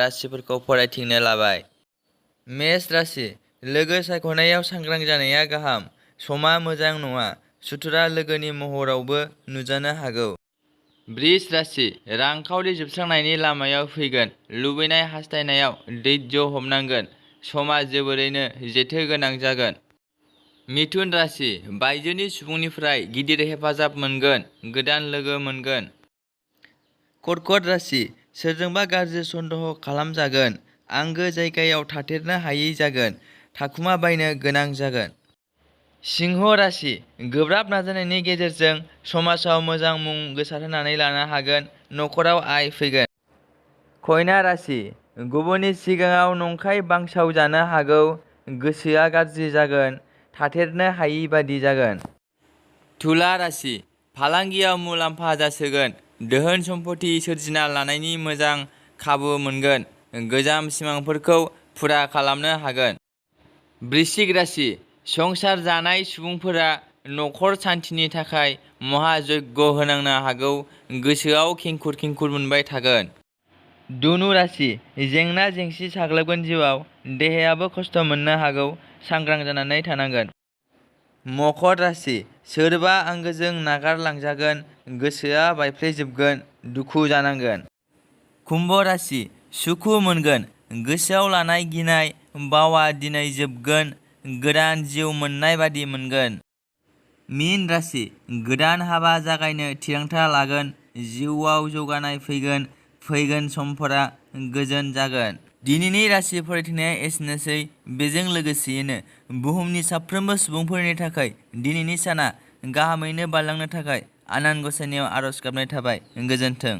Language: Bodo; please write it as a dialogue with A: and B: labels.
A: राशिफोरखौ फरायथिंनो लाबाय। मेष राशि लोगो सायख'नायाव सांग्रां जानाया गाहाम। समा मोजां नङा। सुथुरा लोगोनि महरावबो नुजानो हागौ। बृष राशि रांखावरि जोबस्रांनायनि लामायाव फैगोन। लुबैनाय हास्थायनायाव धैर्य हमनांगोन। समा जोबोरैनो जेथो गोनां जागोन। मिथुन राशि बायजोनि सुबुंनिफ्राय गिदिर हेफाजाब मोनगोन। गोदान लोगो मोनगोन। कर्कट राशि सोरजोंबा गाज्रि सन्देह खालामजागोन। आंगो जायगायाव थाथेरनो हायै जागोन। थाखुमा बायनो गोनां जागोन। सिंह राशि गोब्राब नाजानायनि गेजेरजों समाजाव मोजां मुं गोसारहोनानै लानो हागोन। नखराव आय फैगोन। कन्या राशि गुबुननि सिगाङाव नंखाय बांसाव जानो हागौ। गोसोआ गाज्रि जागोन। थाथेरनो हायि बादि जागोन। तुला राशि फालांगियाव मुलाम्फा जासोगोन। धोन सम्फथि सोरजिना लानायनि मोजां खाबु मोनगोन। गोजाम सिमांफोरखौ फुरा खालामनो हागोन। वृश्चिक राशि संसार जानाय सुबुंफोरा नखर सान्थिनि थाखाय महायज्ञ होनांनो हागौ। गोसोआव खेंखुर खेंखुर मोनबाय थागोन। धनु राशि जेंना जेंसि साग्लोबगोन जिउआव। देहायाबो खस्थ' मोननो हागौ। सांग्रां जानानै थानांगोन। मकर राशि सोरबा आंगोजों नागारलांजागोन। गोसोआ बायफ्लेजोबगोन। दुखु जानांगोन। कुम्भ राशि सुखु मोनगोन। गोसोआव लानाय गिनाय बावा दिनै जोबगोन। गोदान जिउ मोननाय बादि मोनगोन। मीन राशि गोदान हाबा जागायनो थिरांथा लागोन। जिउआव जौगानाय फैगोन। फैगोन समफोरा गोजोन जागोन। दिनैनि राशि फरायथिंनाया एसेनोसै। बेजों लोगोसेयैनो बुहुमनि साफ्रोमबो सुबुंफोरनि थाखाय दिनैनि साना गाहामैनो बारलांनो थाखाय आनान गसाइनियाव आरज गाबनाय थाबाय। गोजोन्थों।